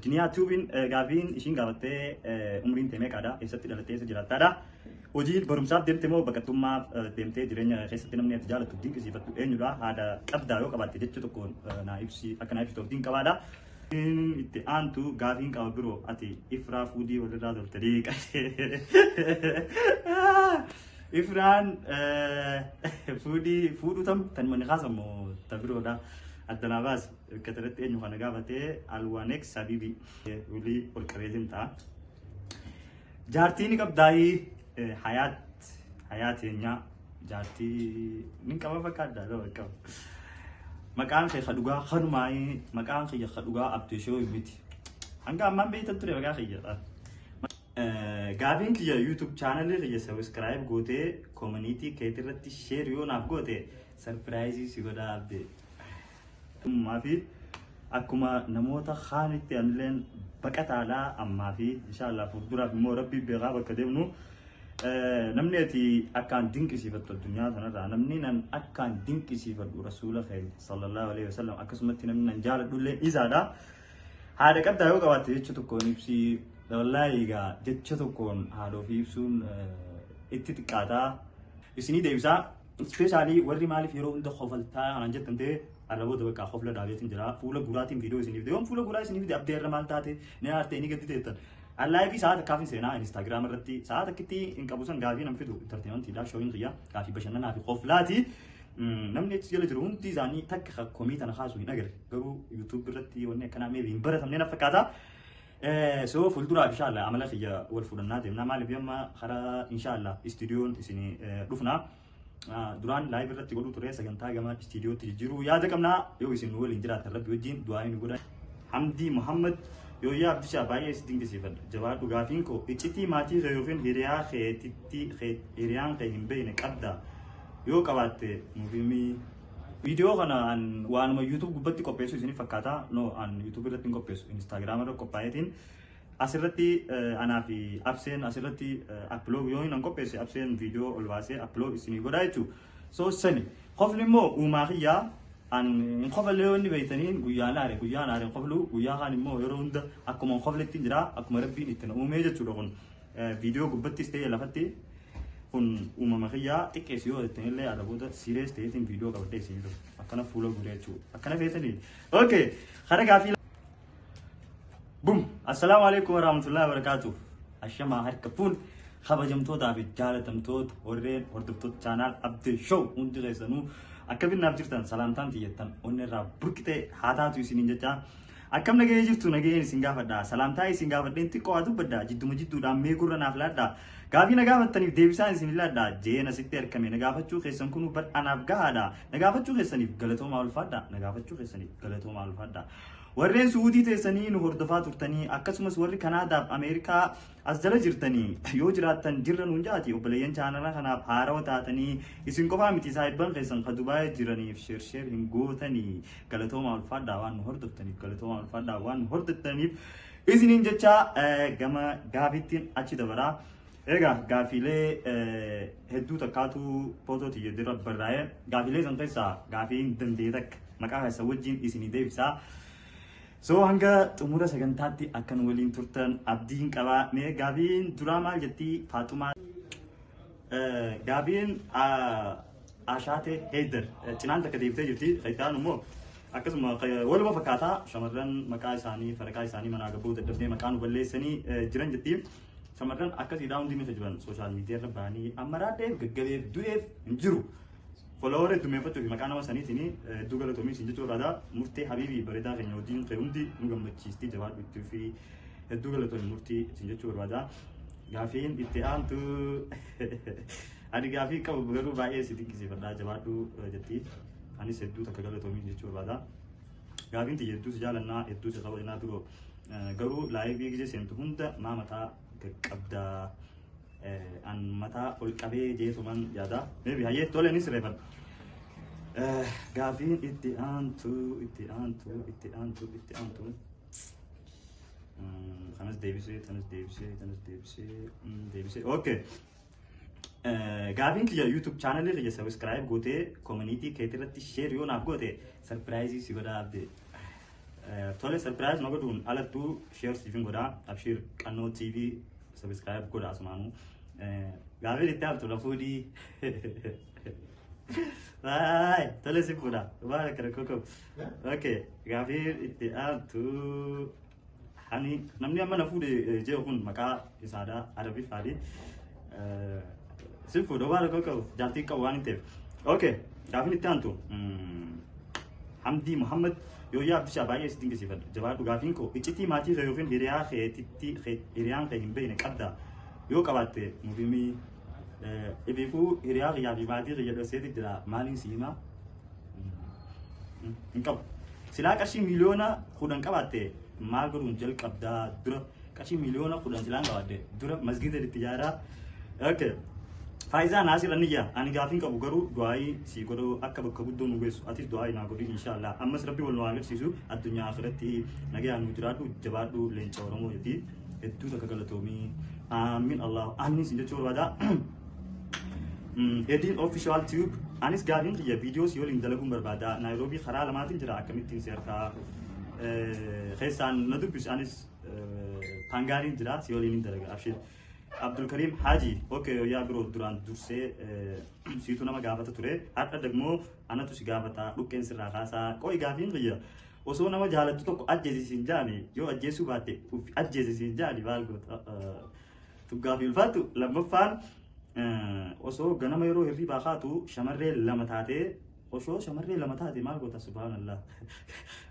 Duniyaa Tuubiin gaafiin ishiin gaafattee umriin tee meeqaadha? Eessatti dhalattee, eessa jiraattaadha? Hojii barumsaaf deemte moo baqattummaaf deemtee? Jireenya keessatti namni ati jaalattu, dinqisiifattu eenyudha? Haadha qabdaa? Yoo qabaatte jecha tokkoon naa ibsi, akka naa ibsitu abdiin qabaadha. Itti aantu gaafiin qaba biroo, ati Ifraa fuudhii walirraa toltanii. Ifraan fuudhii fuudhuu tam tan manni kaasamoo ta biroodha. Addanaa baas bakka irratti eenyu kana gaafatee Alwaanex Sabibi walii ol qabeetiin ta'a. Jaartii ni qabdaayii? Hayaat Hayaat eenyaa jaartii ni qaba fakkaadha, loo qaba. Maqaan kee dhugaa kanumaayii? Maqaan kiyya dhugaa Abdishoo miti. Hanga ammaan beektan ture maqaa kiyya. Gaafiin kiyya YouTube channelii kiyya subscribe gootee community keetii irratti share yoo naaf goote surprise si godhaa abdee. Ammaa fi akkuma namoota kaanitti anilleen baqataadha ammaa fi inshaallah fuulduraaf immoo rabbi beekaa bakka deemnu. Namni ati akkaan dinqisiifattu addunyaa kanarraa? Namni nan akkaan dinqisiifadhu rasuula keenya sallallahu alaihi wasallam, akkasumatti namni nan jaaladhu illee isaadha. Haadha qabdaa? Yoo qabaatte jecha tokkoon ibsi. Wallaahi egaa jecha tokkoon haadha ofii ibsuun itti xiqqaataa. Isinii deebisaa. Especially warri maaliif yeroo hunda kofaltaa anaan jettan ta'e, arraboota bakka kofla dhaabeetiin jira. Fuula guraatiin viidiyoo isiniif fide. Yoom fuula guraa isiniif fide abdee irra maal taate ni aartee ni gaddi teettan. Live sa'a takkaaf hin seenaa Instagram irratti sa'a takkitti hin qabu san gaafii nan fidu, entertainmentiidha showiin kiyya, gaafii bashannanaa fi koflaati. Namni achi jala jiru hundi isaanii takka komii tana kaasu hin agarre. Garuu YouTube irratti wanni akkanaa maybe hin baratamne na fakkaata. So fuulduraaf inshallah amala kiyya wal fudhannaa deemna. Maaliif amma karaa inshallah istiidiyoon isin dhufna. Duraan live irratti godhuu ture, sagantaa gama istiidiyootti jijjiiruu yaada qabna. Yoo isin nu waliin jiraatan rabbi wajjin du'aa nu godhan. Hamdii Muhammad, yooyyaa Abdishaa, baay'ee si dinqisiifadha. Jabaadhu. Gaafiin koo iccitii maatii kee yookiin hiriyaa keetitti hiriyaan kee hin beekne qabda? Yoo qabaatte nuuf himi. Viidiyoo kana an waanuma YouTube gubbatti qopheessu isiniif fakkaata. No, an YouTube irratti hin qopheessu. Instagram irra qophaa'eetiin asirratti anaa fi Abseen asirratti upload yoo hin qopheesse, Abseen viidiyoo ol baasee upload isinii godha jechuudha. So sani qofni immoo uumaa kiyyaa an hin kofallee yoo inni beektaniin guyyaan aare, guyyaan aare hin koflu, guyyaa kaan immoo yeroo hunda akkuma hin kofletti jira, akkuma rabbiin itti na uumee jechuudha. Kun viidiyoo gubbattis ta'e lafatti kun uumama kiyyaa. Xiqqeessi yoo jettanillee alaboota serious ta'eetiin viidiyoo qabadhee isinii dhufu akkana fuula guree jechuudha, akkana feetanii. Okay, kana gaafii bum. Assalaamu alaikum warahmatullahi wabarakatuh. Ashamaa harka fuun kabajamtootaa fi jaalatamtoota warreen hordoftoota channel Abdee Show, hundi keessanuu akka binnaaf jirtan salaamtaan tiyyattan onni irraa burqitee haa taatu isiniin jecha. Akkam nagahee jirtu? Nagaheen isin gaafadha. Salaamtaa isin gaafadheen xiqqoo haa dubbadha. Jidduma jidduudhaan mee gurra naaf laadha. Gaafii na gaafattaniif deebisaan isin laadha. Jeen asitti argame na gaafachuu keessan kunuu bar anaaf gahaadha. Na gaafachuu keessaniif galatoomaa ulfaadha. Na gaafachuu keessaniif galatoomaa ulfaadha. Warreen Suudii teessanii nu hordofaa turtanii, akkasumas warri Kanaadaaf Ameerikaa as jala jirtanii yoo jiraattan jirra nuun jaati, obboleeyyan channela kanaaf haarawa taatanii isin qofaa miti, saahibban keessan ka Dubaayee jiraniif share share hin gootanii, galatoomaa ulfaadhaa, waan nu hordoftaniif galatoomaa ulfaadhaa, waan nu hordoftaniif isiniin jecha gama gaafittiin achi dabaraa. Egaa gaafiilee hedduu takkaatu footoo tiyya dura barraa'ee, gaafiilee san keessaa gaafiin danda'e takka maqaa keessa wajjin isinii deebisaa. So hanga xumura sagantaatti akkan waliin turtan abdiin qabaa. Mee gaafiin duraa maal jettii? Faaxumaa. Gaafiin Ashaatee Heydar cinaan takka deebitee jirti. Kan immoo akkasuma waluma fakkaataa, shamarran maqaa isaanii faraqaa isaanii manaa gabbuu daddafnee maqaa nu balleessanii jiran jetti. Shamarran akkasiidhaa hundi ni jiran social media irra bahanii amma raadheef gaggabeef du'eef hin jiru. Follower heddumeeffachuu fi maqaa nama saniitiin hedduu galatoomii isin jechuu barbaada. Murtee Habiibii, bareedaa keenya, hojiin kee hundi nu gammachiisti, jabaadhu itti fi hedduu galatoomii murtii isin jechuu barbaada. Gaafiin itti aantu, ani gaafii qabu garuu baay'ee si dinqisiifadha, jabaadhu jetti. Anis hedduu takka galatoomii jechuu barbaada. Gaafiin tiyya, hedduu si jaalannaa, hedduu si kabajnaa turoo, garuu live gizee seentu hunda maa mataa qaqqabdaa? An mataa ol qabee jeetuman yaada. Maybe hayyee tole ni sirreeffadha. Gaafiin itti aantu itti aantu itti aantu itti aantu. Kanas deebisee, kanas deebisee, kanas deebisee, deebisee. Okay. Gaafiin kiyya YouTube channelii kiyya subscribe gootee community keetii irratti share yoo naaf goote surprise si godhaa abdee. Tole, surprise na godhuun alattuu share siifin godhaa. Abshiir, Qannoo TV subscribe godha asumaanuu. Gaafiin itti aantu na fuudhii. Baay, tole, si fuudha. Waan akkana koko. Okay, gaafiin itti aantu hani namni amma na fuudhe jee kun maqaa isaadha Arabiffaadhi. Si fuudha, waan akkana qabu jaartii qabu waan hin ta'eef. Okay, gaafiin itti aantu Hamdii Muhammad. Yooyyaa Abdishaa, baay'ee si dinqisiifadha. Jabaadhu. Gaafiin koo, iccitii maatii kee yookiin hiriyaa keetitti hiriyaan kee hin beekne qabdaa? Yoo qabaatte nuuf himii. Ibiifuu hiriyaa kiyyaa fi maatii kiyya dhosseeti jira, maaliin si himaa? Hin qabu. Silaa qarshii 10,000,000 qabaatte maal godhuun jalqabdaa dura? Qarshii 10,000,000 silaan qabaadde dura masgiida itti ijaaraa. Okay. Faayizaa Naasir Aniyyaa, ani gaafiin qabu, garuu du'aayii si godhuu akka bakka guddoo nu geessu atis du'aayii naa godhi inshaallah. Ammas Rabbi wal nu haa agarsiisu addunyaa akhiratti, nagayaan nu jiraadhu, jabaadhu, leenca Oromoo jetti. Hedduu takka galatoomii. Aamin, Allah aamin sin jechuu barbaada. Edin Official Tube, anis gaafiin kiyya viidiyoo si waliin dalaguun barbaada. Naayiroobii karaa lamaatiin jira, akkamittiin si harkaa? Keessaan na dubbisi, anis Tangaaniin jira, si waliin hin dalaga, abshir. Abdulkarim Haji, okay, yaa biroo, duraan dursee siitu nama gaafata ture, har'a dagmoo anatu si gaafata, dhukkeen sirraa kaasaa. Qo'i, gaafiin kiyya, osoo nama jaalattu tokko ajjeesisiin jaani, yoo ajjeesuu baatte uf ajjeesisiin jaani maal goota? Gaafii ulfaattu. Lammaffaan, osoo ganama yeroo hirribaa kaatu shamarree lama taatee, osoo shamarree lama taate maal goota? Subhaanallah.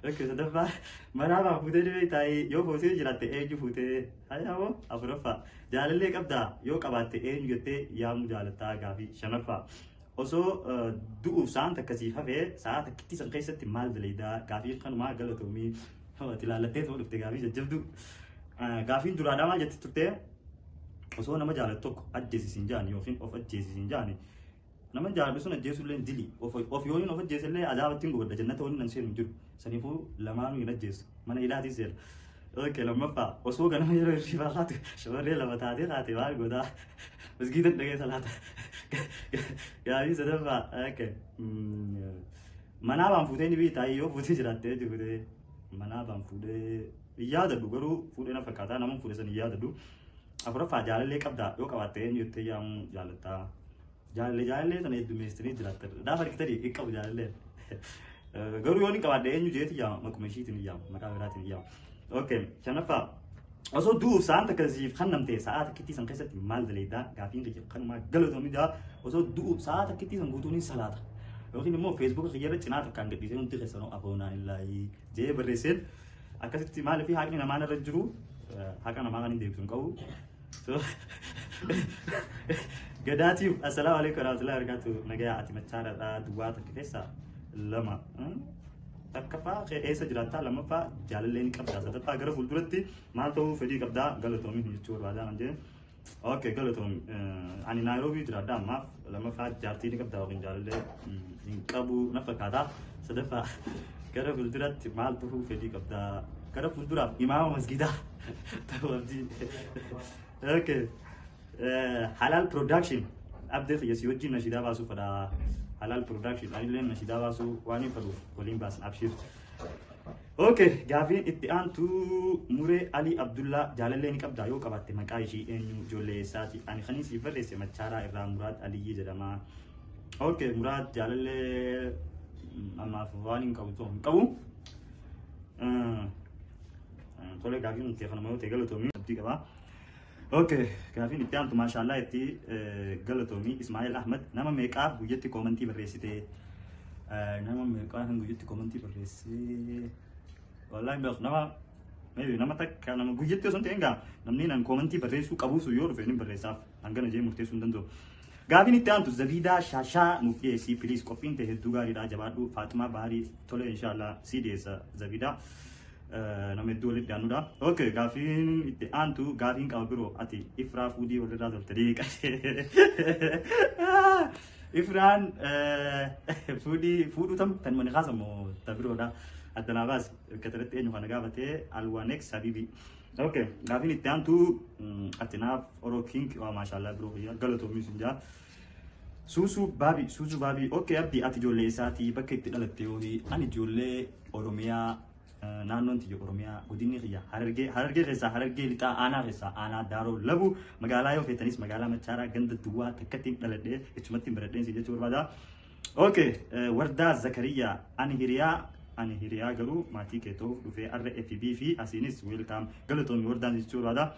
Okay, sadaffaa, manaa fuutee dhibee taa'ee, yoo fuutee jiraatte eenyu fuutee? Hayamoo. Afuraffaa, jaalallee qabdaa? Yoo qabaatte eenyu jettee yaamuu jaalattaa? Gaafii shanaffaa, osoo du'uuf sa'aan takkasiif hafee sa'a takkitti san keessatti maal dalaydaa? Gaafii kanumaa, galatoomii. Ati ilaallattee tuma dhufte gaafii jajjabduu. Gaafiin duraadhaa maal jetti turte? Osoo nama jaalattu tokko ajjeesisiin jaani yookiin of ajjeesisiin jaani, nama jaaladhu sun ajjeesullee dili of yoo of ajjeesellee azaabatti hin gubadha, jannata waliin nan seenu hin jiru, saniifuu lamaanuu hin ajjeesu, mana hidhaatii seena. Okay, lammaffaa, osoo ganama yeroo hirribaa kaatu shamarree lama taatee kaate maal gootaa? Masgiida dhagee salaata. Gaafii sadaffaa, okay. Manaa baan fuutee ni beektaa? Yoo fuutee jiraatte eenyu fuutee? Manaa baan fuudhee hin yaadadhu, garuu fuudhee na fakkaataa, nama fuudhe san hin yaadadhu. Afuraffaa, jaalallee qabdaa? Yoo qabaatte eenyu jettee yaamuu jaalattaa? Jaalallee, jaalallee sana heddummeessitanii jiraattan. Gaafa argitanii hin qabu jaalallee. Garuu yoo inni qabaadhe eenyu jeeti yaama? Maquma ishiitiin hin yaama, maqaa biraatiin hin yaama. Okay, shanaffaa, osoo du'uuf sa'aan takka siif kennamte sa'a takkittii san keessatti maal daleeydaa? Gaafiin kiyya kanumaa, galatoomii jaa. Osoo du'u sa'a takkittii san guutuun hin salaata. Yookiin immoo Feesbuuka kiyyarra cinaa takkaan gadhiisee hundi keessanuu afoonaan illaahi jee barreesseen akkasitti. Maaliif haqni namaa irra jiru, haqa namaa kan hin deebisu hin qabu. So, Gadaatiif, assalaamu alaikum warahmatullahi wabarakatuh. Nagayaa, ati machaadha duwwaa takka keessa lama. Takkaffaa, eessa jiraattaa? Lammaffaa, jaalallee ni qabdaa? Sadaffaa, gara fuulduratti maal ta'uu fedhii qabdaa? Galatoomii jechuu barbaadaa kan jedhe. Okay, galatoomi. Ani Naayiroobii jiraadha ammaaf. Lammaffaa, jaartii ni qabdaa yookiin jaalallee hin qabu na fakkaata. Sadaffaa, gara fuulduratti maal ta'uu fedhii qabdaa? Gara fuulduraaf imaama masgiidaa ta'uu abdii. Okay. Halal Production. Abdii kiyya, si wajjin nashiidaa baasuu fedha. Halal Production. Anillee nashiidaa baasuu waan hin fedhuuf waliin baasan, abshir. Okay, gaafiin itti aantu Muree Ali Abdullaa, jaalallee ni qabdaa? Yoo qabaatte maqaa ishii eenyu? Ijoollee eessaati? Ani kan siif barreesse Machaaraa irraa Muraad Aliyyii jedhama. Okay, Muraad, jaalallee ammaaf waan hin qabu hin qabu. Tole, gaafiin itti kanuma yoo ta'e galatoomii, abdii qabaa. Okay, gaafiin itti aantu, maashaallah, itti galatoomii. Ismaa'eel Ahmad, nama meeqaaf guyyatti koomantii barreessite? Nama meeqaaf guyyatti koomantii barreessee? Wallahi beeku, nama maybe nama takka, nama guyyatti osoo hin ta'in gaa namni nan koomantii barreessuu qabuusu yoo dhufe ni barreessaaf, hangana jee murteessuu hin danda'u. Gaafiin itti aantu Zabiidaa Shaashaa nuuf dhiyeessii please, qophiin ta'e hedduu gaariidha, jabaadhu. Faaximaa Baharii, tole, inshaallah sii dhiyeessa Zabiidaa. Nama hedduu walitti dhiyaannudha. Okay, gaafiin itti aantu, gaafiin qaba biroo, ati Ifraa fuudhii walirraa turte deeqa. Ifraan fuudhii fuudhuu tam tan mani kaasa moo ta biroodha? Addanaa baasi. Katarratti eenyu kana gaafatee? Alwaanex Habibi. Okay, gaafiin itti aantu, ati naaf Oro King, waa maashaallah biroo kiyya, galatoomii sun jaa. Suusuu Baabii, Suusuu Baabii, okay, Abdii, ati ijoollee isaatii, bakka itti dhalatte yoomi? Ani ijoollee Oromiyaa. Naannoon tiyya Oromiyaa, godinni kiyya Harargee, Harargee keessaa Harargee Lixaa, aanaa keessaa aanaa Daaroo Labu, magaalaa yoo feetanis magaalaa Machaaraa, ganda Duwwaa takkattiin dhaladhee jechumattiin baradheen si jechuu barbaada. Okay, Wardaa Zakariyaa, ani hiriyaa garuu maatii kee ta'uuf dhufee RFB fi asiinis welcome, galatoomi Wardaan jechuu barbaada.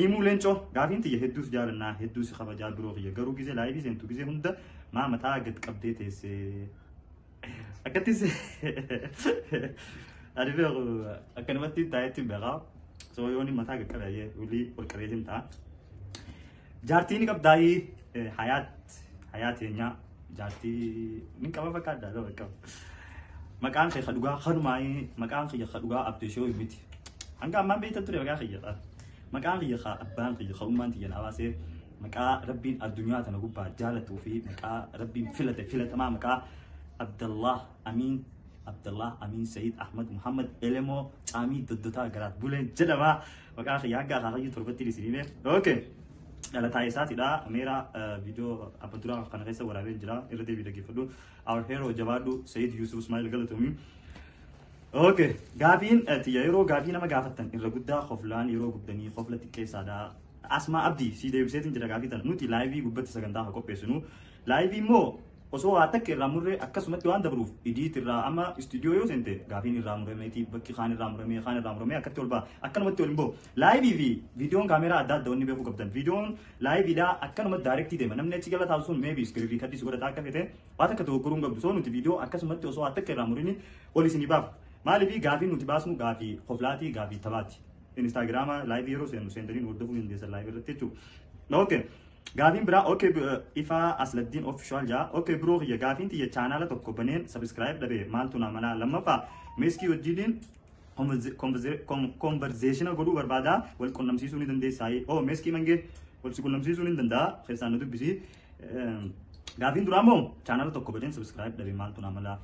Imuu Leencoo, gaafiin tiyya hedduus jaalannaa, hedduus kabajaa biroo kiyya, garuu gizee live seentu gizee hunda maa mataa gad qabdee teessee? Akkattis ani beeku akkanumatti taa'etti hin beekaa. So yoon mataa gad qabee olii ol qabeetiin ta'a. Jaartii ni qabdaayii? Hayaat, hayaat eenyaa jaartii ni qaba fakkaata, qaba qaba. Maqaan kee dhugaa kanumaayii? Maqaan kiyya dhugaa Abdishoo miti. Hanga ammaan beektan ture maqaa kiyya. Maqaan kiyya abbaan kiyya ummaan tiyya na baasee, maqaa Rabbiin addunyaa tana gubbaa jaalatuu fi maqaa Rabbiin filate filatamaa, maqaa Abdallah Amiin, Abdallah Amiin Said Ahmad Muhammad Elemoo Caamii Doddotaa Garaat Buleen jedhama. Maqaa kiyya hanga akaakayyuu 7tti isinime. Okay. Dhalataa isaatidha. Ameera viidiyoo abba duraa kana keessa waraabeen jira. Irra deebii dhaggeeffadhu. Our hero, jabaadhu. Said Yusuf Ismail, galatoomi. Okay. Gaafiin tiyya yeroo gaafii nama gaafattan irra guddaa koflaan yeroo gubdanii kofla xiqqeessaadha. Asmaa Abdii, si deebiseetiin jira gaafii tana. Nuti live gubbatti sagantaa haa qopheessinu. Live immoo osoo waa takka irraa murree akkasumatti waan dabruuf edit irraa, amma istuudiyoo yoo seente gaafiin irraa murameeti, bakki kaan irraa muramee, kaan irraa muramee akkatti ol ba'a, akkanumatti ol hin bahu. Live fi viidiyoon kaameraa adda adda wanni beekuu qabdan, viidiyoon liveiidhaa akkanumatti direct deema. Namni achi gala taasisu sun maybe screen record si godhata, akka fete waa takka dogoggoruu hin qabdu. So nuti viidiyoo akkasumatti osoo waa takka irraa murini ol isinii baaf. Maaliif? Gaafii nuti baasnu gaafii koflaatii, gaafii taphaati. Instagiraama live yeroo seennu seentanii nu hordofuu dandeessan live irratti jechuudha. Okay. Gaafiin biraa, okay, Ifaa Asladdiin Official jaa. Okay, biroo kiyya, gaafiin tiyya chaanaala tokko baneen subscribe dhabe, maaltu naa malaa? Lammaffaa Meeskii wajjiniin conversation godhuu barbaada, wal qunnamsiisuu ni dandeessaa? Oh, Meeskii Mangee wal si qunnamsiisuu ni danda'a, keessaan nu dubbisi. Gaafiin duraa immoo chaanaala tokko baneen subscribe dhabe, maaltu naa malaa?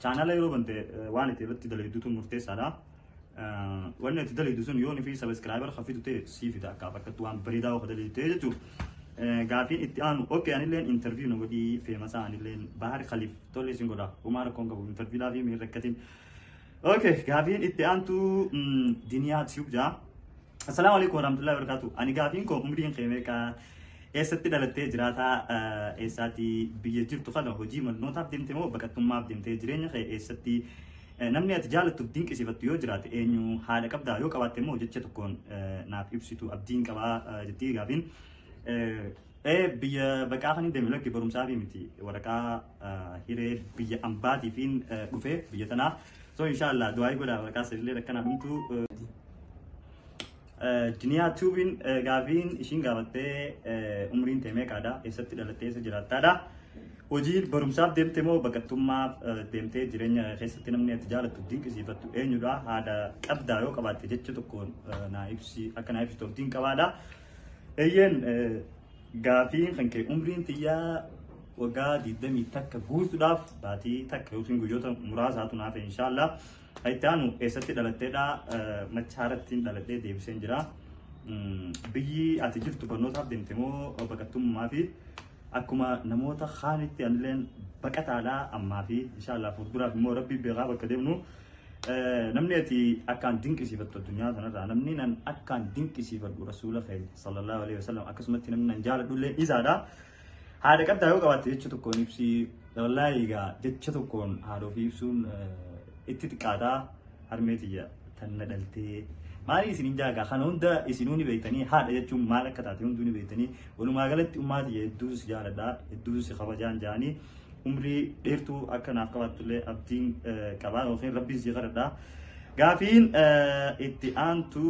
Chaanaala yeroo bante waan itti irratti dalagdutu murteessaadha. Wanni itti dalagdu sun yoo fi subscriber hafitu ta'e sii fida, akka bakkatti waan bareedaa of dalagdu ta'e jechuudha. Gaafiin itti aanu, okay, anilleen interview nu godhii feemasaa, anilleen Bahar Khaliif, tolle isin godha, homaa rakkoon qabu, interviewdhaa fi miin rakkatiin. Okay, gaafiin itti aantu Diniyaa Tube jaa. Assalaamu alaikum warahmatullahi wabarakatuh. Ani gaafiin koo umriin kee meeqa? Eessatti dhalattee jiraataa? Eessaati biyya jirtu kana hojii barnootaaf deemte moo baqattummaaf deemtee? Jireenya kee eessatti? Namni ati jaalattuuf dinqisiifattu yoo jiraate eenyu? Haadha qabdaa? Yoo qabaatte immoo jecha tokkoon naaf ibsitu abdiin qabaa jettii gaafiin. Biyya baqaa kan hin deemne, lakki, barumsaa fi miti, waraqaa hiree biyya ambaatiifiin dhufe biyya tanaa. So inshallah du'aa godhaa waraqaa sadillee akkanaa dhumtu. Diniyaa Tuubiin gaafiin ishiin gaafattee umriin tee meeqaadha? Eessatti dhalattee, eessa jiraattaadha? Hojii barumsaaf deemte moo baqattummaaf deemtee? Jireenya keessatti namni ati jaalattu dinqisiifattu eenyudha? Haadha qabdaa? Yoo qabaatte jecha tokkoon naa ibsi, akka naa ibsitu abdiin qabaadha. Eeyyeen, gaafiin kan kee umriin tiyyaa waggaa 21 guutuudhaaf baatii 1 yookiin guyyoota muraasaatu naaf inshaallah. Itti aanu eessatti dhalatteedha? Machaarattiin dhaladhee deebiseen jira. Biyyi ati jirtu barnootaaf deemte moo baqattummaa fi? Akkuma namoota kaanitti anilleen baqataadha ammaa fi inshaallah fuulduraaf immoo Rabbi beekaa bakka deemnu. Namni ati akkaan dinqisiifattu addunyaa kanarraa? Namni nan akkaan dinqisiifadhu Rasuula keenya sallallahu alaihi wasallam, akkasumatti namni nan jaaladhu illee isaadha. Haadha qabdaa? Yoo qabaatte jecha tokkoon ibsi. Wallaahi egaa jecha tokkoon haadha ofii ibsuun itti xiqqaataa. Harmee tiyya tan na dhaltee maali isin hin jaagaa, kana hunda isinuu ni beektanii, haadha jechuun maal akka taate hunduu ni beektanii. Walumaa galatti ummaa tiyya hedduus jaaladha, hedduus kabajaan jaanii, umrii dheertuu akka naaf qabaattullee abdiin qabaa yookiin Rabbiin sii kadhadha. Gaafiin itti aantu